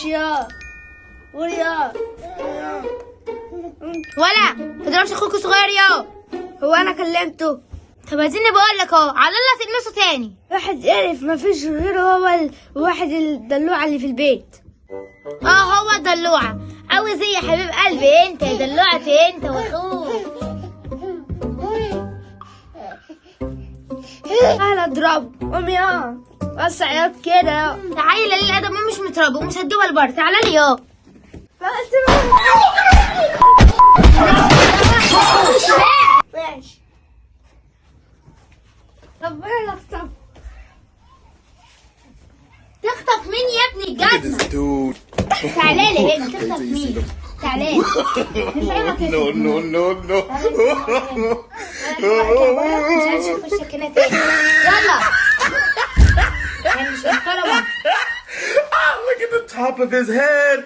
ماشي يا قول يا. ولا ما تضربش اخوك الصغير يا. هو انا كلمته؟ طب اديني بقول لك اهو، على الله تلمسه تاني. واحد قرف، مفيش غيره هو واحد الدلوعة اللي في البيت. اه هو الدلوعة. عاوز ايه يا حبيب قلبي انت يا دلوعتي انت واخوك؟ اهلا اضربه. قوم يا بس عياط كده. تعالي للي الادب مش متربي ومش هتجيبها لبره. تعالى لي يا. بس ماشي. ربنا يخطف. تخطف مين يا ابني Look at الجزمة؟ this dude. تعالى لي هنا. تخطف Wait till you see مين؟ the. تعالى لي. No, no, no, no. مش هنشوف وشك هنا تاني. يلا يعني مش محترمه. Look at the top of his head.